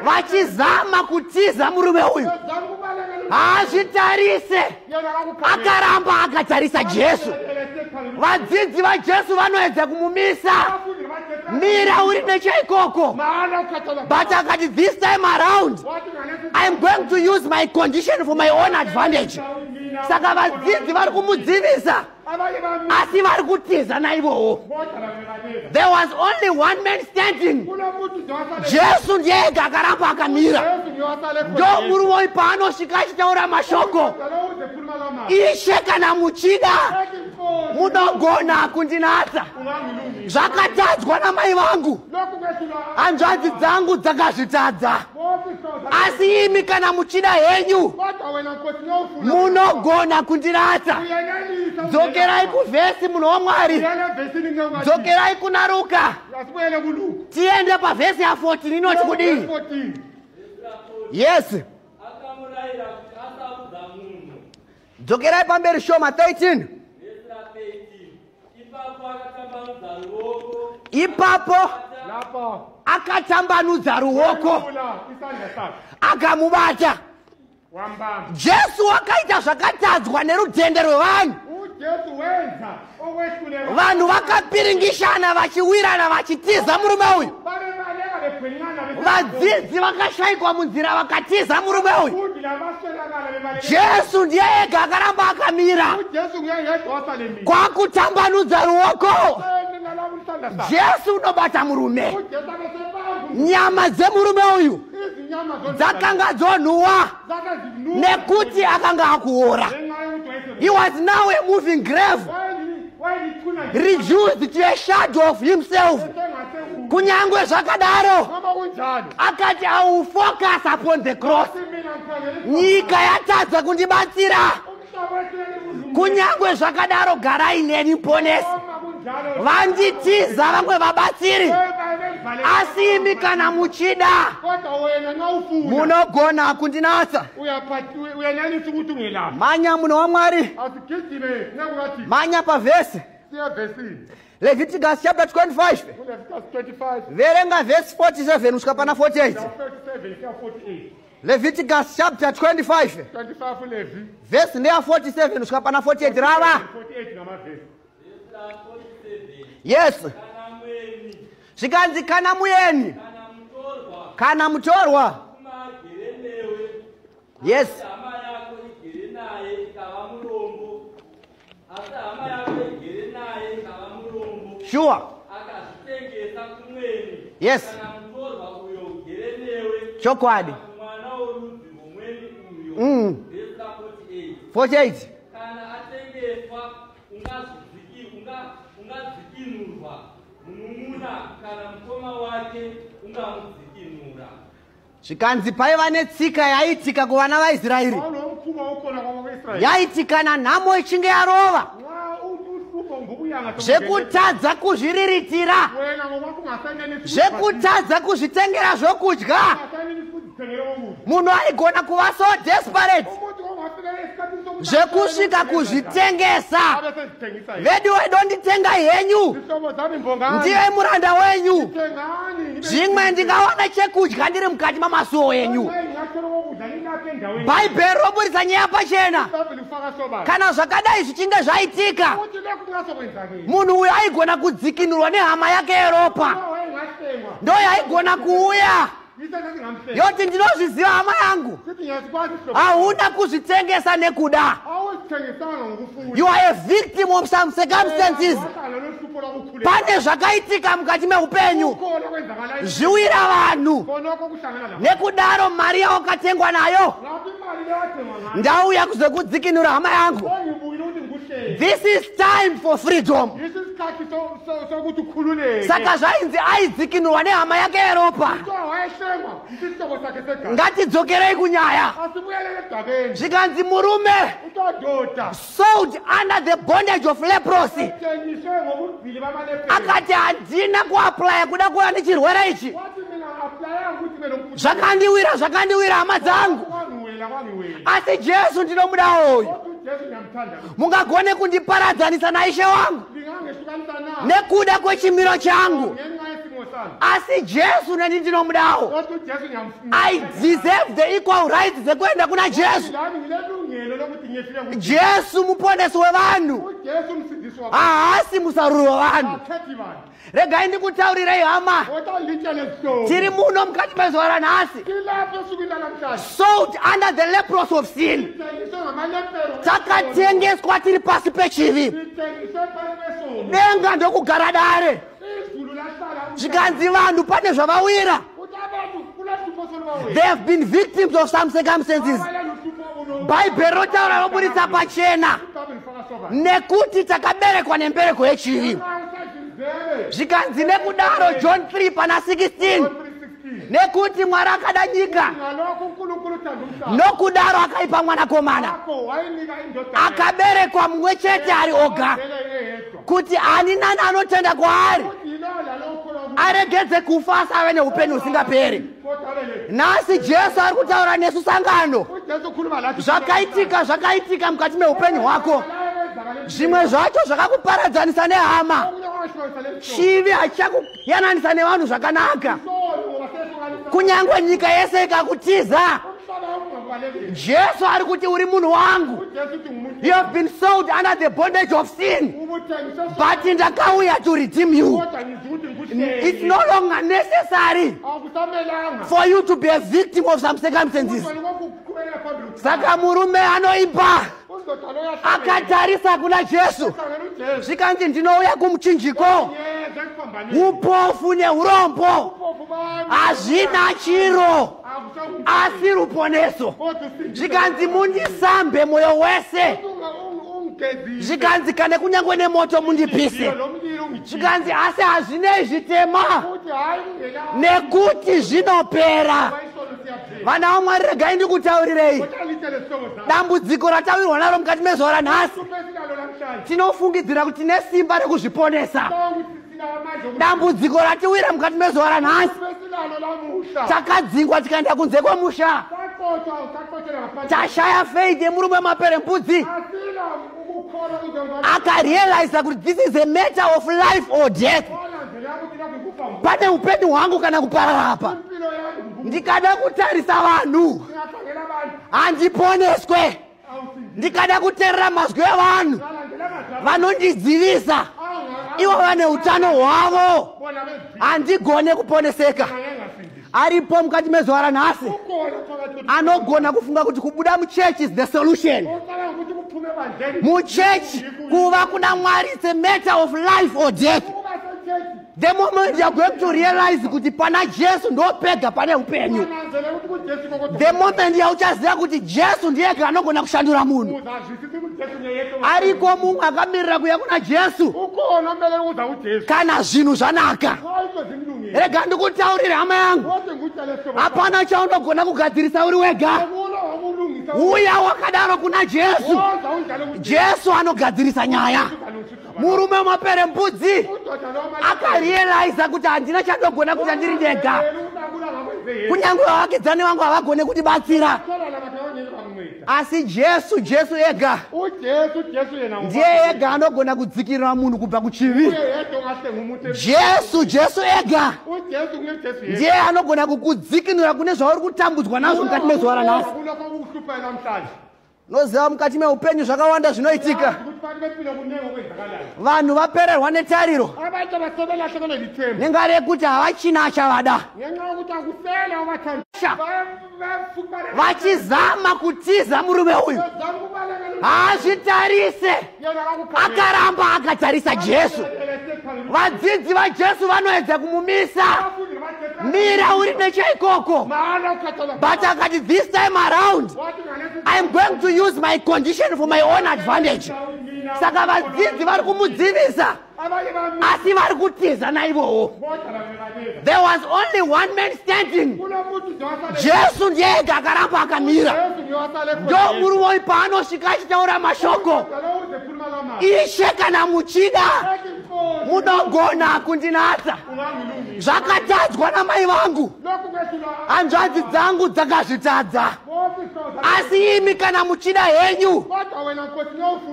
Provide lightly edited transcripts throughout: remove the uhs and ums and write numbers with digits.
Vachizama kutiza murume uyu, haazvitarise, akaramba akatarisa Jesu. Vadzidzi vaJesu vanoedza kumumisa, mira uri nechaikoko, but akati, "This time around I am going to use my condition for my own advantage." Saka vadzidzi vari kumudzivisa, asi vari kutiza naivowo. There was only one man standing. Jesu ndiyega akaramba akamira. Ndo murume uyu paanosvika achitaura mashoko, "Ishe, kana muchida, munogona kundinatsa. Zvakatadzwa namai vangu, hanzvadzi dzangu dzakazvitadza, asi imi kana muchida henyu, munogona kundinatsa." Dzokerai kuvhesi, munhu waMwari, dzokerai kuna Ruka, tiende pavhesi ya14. Inoti kudii? Yes. Akamurayira kuti asaudza munhu. Dzokerai pamberi shoma, 13. Vhesi ra13: Ipapo akatambanudza ruoko. Ipapo akatambanudza ruoko, akamubata. Jesu wakaita zvakatadzwa nerudhende rwevanhu. Vanhu vakapiringishana, vachiwirana, vachitiza murume uyu. Vadzidzi vakashayikwa munzira, vakatiza murume uyu. Jesu ndiye ega akaramba akamira, kwakutambanudza ruoko. Jesu unobata murume. Nyama dzemurume uyu dzakanga dzonhuwa nekuti akanga akuora. He was now a moving grave, reduced to a shadow of himself. Kunyange zvakadaro, akati, "I will focus upon the cross. Nyika yatadza kundibatsira, kunyange zvakadaro garai neni, Muponesi. Vanditiza vamwe vabatsiri, asi imi kana muchida, munogona kundinatsa." Uyanelisa ukuthi ungelapha. Manya, munhu waMwari. Asigijime nekukathi. Manya pavhesi. Siye evhesini. Leviticus chapter 25. KuLeviticus 25. Verenga vhesi 47 kusvika pana 48. 37 kuya 48. Leviticus chapter 25. 25 Levi. Vhesi ndeya 47 kusvika pana 48. Rava. 48 ngamavhesi. Vhesi ra47. Yes. Kana mweni, Zvikanzi kana mueni, kana mutorwa, kana mutorwa, kuma agere newe, asi hama yako igere naye ikava murombo, asi hama yako igere naye ikava murombo, akazvitengesa kumweni, kana mutorwa uyo ugere newe, kumwana worudzi rwomweni uyo. Vhesi ra48. 48. Kana atengeswa, ungadzikinurwa, munun'una kana mukoma wake ungamudzikinura. Zvikanzi paiva netsika yaiitika kuvana vaIsraeri. Wawunomkhuba ukhona kwabakwa-Israyeli. Yaiti kana nhamo ichinge yarova, Nxa uhlupho ngobuyanga, zvekutadza kuzviriritira, wena ngokwakho ungasanelisi, zvekutadza kuzvitengera zvokudya, ungasanelisi ukuzithengela kokudla, munhu aigona kuva so desperate umuntu ongafika esikhathini sokuthi zvekusvika kuzvitengesa. Abe sezithengisa yena. "Vedu wedonditengai henyu, Zihlobo zami, mbongani. Ndiye muranda wenyu. Thengani ngibe- Zvimwe ndingawana chekudya ndiri mukati mamasuo enyu." Nxa ngingathola kokudla ngilapha endaweni. Bhaibheri roburitsa nyaya pachena. IBhayibheli kufaka sobala. Kana zvakadai zvichinge zvaitika, Ukuthi lokhu kungasokwenzakele, munhu uyu aigona kudzikinurwa nehama yake yeropa. wayengahlengwa. Ndo yaigona kuuya Yiso sasingamhlenga. yoti, "Ndinozviziva, hama yangu, Sithi ngiyasikwazi isihlobo. hauna kuzvitengesa nekuda. Awuzithengisanga ngokufuna. You are a victim of some circumstances. Wahlala nohlupho lwakukhuleka. Pane zvakaitika mukati meupenyu, Kukhona okwenzakala. zviwira vanhu. Khonokho kuhlangana lapho. Nekudaro mari yawakatengwa nayo, Ngapho imali leyathengwa ngayo. ndauya kuzokudzikinura, hama yangu." Ongibuyile ukuthi ngikuhlenge. This is time for freedom. Yiso isikhathi sokuthi ukhululeke. Saka zvainzi aidzikinurwa nehama yake yeropa. Kuthiwa wayehlengwa isihlobo sakhe segazi. Ngatidzokerei kunyaya. Asibuyelele edabeni. Zvikanzi murume Kuthiwa ndoda sold under the bondage of leprosy, ethengiswe ngobugqili bamalepheru. Akati, "Handina kuapplya kuda kuva nechirwere ichi. Wathi mina applyanga ukuthi ngibe nomkhuhlane. Zvakandiwira, zvakandiwira, hama dzangu. Kwangiwela, kwangiwela. Asi Jesu ndinomudawo uyu. Kodwa uJesu ngiyamthanda. Mungagone kundiparadzanisa naIshe wangu Lingangehlukanisa na nekuda kwechimiro changu." ngenxa yesimo Asi Jesu neni ndinomudawo. I deserve the equal rights dzekuenda kuna Jesu. Jesu muponesi wevanhu, haasi musaruri wevanhu. Regai ndikutaurirei hama, tiri muno mukati mezuva ranhasi, sold under the leprosy of sin. Takatengeswa tiri pasi pechivi. Denga ndokugara dare. Zvikanzi vanhu pane zvavawira. They have been victims of some circumstances. Bhaibheri rotaura roburitsa pachena nekuti takaberekwa nembereko yechivi. Zvikanzi nekudaro John 3 pana 16, nekuti Mwari akada nyika nokudaro akaipa mwanakomana akaberekwa mumwe chete ari oga, kuti ani nani anotenda kwaari aregedze kufa asi ave neupenyu husingaperi. Nhasi Jesu ari kutaura nesu sangano. Zvakaitika zvakaitika mukati meupenyu hwako, zvimwe zvacho zvakakuparadzanisa nehama. Chivi hachichakuyananisa nevanhu zvakanaka. Kunyange nyika yese ikakutiza, Jesu ari kuti uri munhu wangu. You have been sold under the bondage of sin, but ndakauya to redeem you. It's no longer necessary for you to be a victim of some circumstances. Saka murume anoimba akatarisa kuna Jesu, zvikanzi ndinouya kumuchinjiko. Upofu neurombo hazvina chiro asi ruponeso. Zvikanzi mundisambe moyo wese. Zvikanzi kana kunyange nemoto mundipise. Zvikanzi asi hazvinei zvitema nekuti zvinopera. Vana vaMwari, regai ndikutaurirei dambudziko ratawirwa naro mukati mezuva ranhasi. Tinofungidzira kuti tine simba rekuzviponesa. Dambudziko ratiwira mukati mezuva ranhasi, takadzingwa tikaenda kunze kwemusha, tashaya faith yemurume wemaperembudzi. Akarealiza kuti this is a matter of life or death. Pane upenyu hwangu kana kuparara apa. Ndikada kutarisa vanhu handiponeswe. Ndikada kuteerera mazwi evanhu vanondidzivisa, ivo vane utano hwavo, handigone kuponeseka. Aripo mukati mezuva ranhasi anogona kufunga kuti kubuda muchechi is the solution. Muchechi kuva kuna Mwari, it's a matter of life or death. The moment you are going to realize kuti pana Jesu ndopega pane upenyu, the moment yauchaziva kuti Jesu ndiyega anogona kushandura munhu. Ariko mumwe akamirira kuuya kuna Jesu kana zvinhu zvanaka. Rega ndikutaurire hama yangu, hapana chaunogona kugadzirisa uri wega. Uya wakadaro kuna Jesu, Jesu anogadzirisa nyaya. Murume wemaperembudzi akarealiza kuti handina chandogona kuita ndiri ndega, kunyange vavakidzani vangu havagone kundibatsira, asi Jesu, Jesu ega ndiye ega anogona kudzikirira munhu kubva kuchivi. Jesu, Jesu ega ndiye anogona kukudzikinura kune zvauri kutambudzwa nazvo mukati mezuva ranhasi. Noziva mukati meupenyu zvakawanda zvinoitika. Vanhu vapererwa netariro nengari yekuti havachina achavada, vachizama kutiza murume uyu. Haazvitarise, akaramba akatarisa Jesu. Vadzidzi vaJesu vanoedza kumumisa, mira uri nechaikoko, but akati this time around I am going to use my condition for my own advantage. Saka vadzidzi vari kumudzivisa, asi vari kutiza naivowo. There was only one man standing. Jesu ndiyega akaramba akamira. Ndo murume uyu paanosvika achitaura mashoko, Ishe, kana muchida Munogona kundinatsa. Zvakatadzwa namai vangu, hanzvadzi dzangu dzakazvitadza, asi imi kana muchida henyu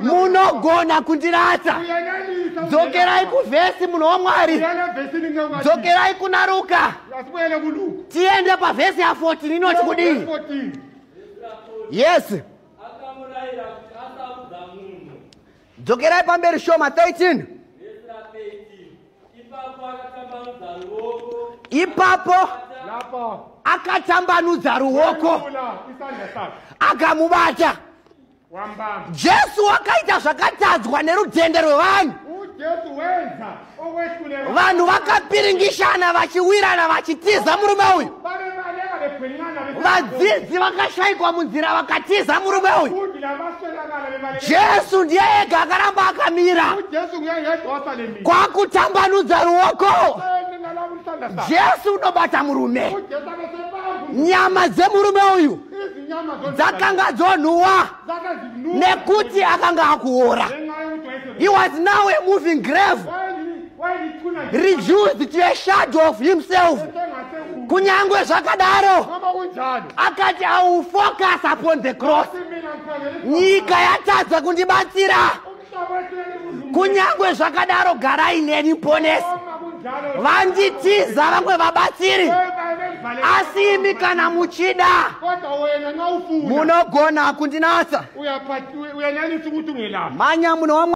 munogona kundinatsa. Dzokerai kuvhesi, munhu waMwari. Dzokerai kuna Ruka, tiende pavhesi ya14. Inoti kudii? Yes. Akamurayira kuti asaudza munhu. Dzokerai pamberi shoma, 13. Vhesi ra13: Ipapo akatambanudza ruoko. Ipapo akatambanudza ruoko, akamubata. Jesu wakaita zvakatadzwa nerudhende rwevanhu. Vanhu vakapiringishana, vachiwirana, vachitiza murume uyu. Vadzidzi vakashayikwa munzira, vakatiza murume uyu. Jesu ndiye ega akaramba akamira, kwakutambanudza ruoko. Jesu unobata murume. Nyama dzemurume uyu dzakanga dzonhuwa nekuti akanga akuora. He was now a moving grave, reduced to a shadow of himself. Kunyange zvakadaro, akati, "I will focus upon the cross." Nyika yatadza kundibatsira, kunyange zvakadaro garai neni, Ponesi. Vanditiza vamwe vabatsiri, asi imi kana muchida munogona kundinatsa. Manya, munhu waMwari.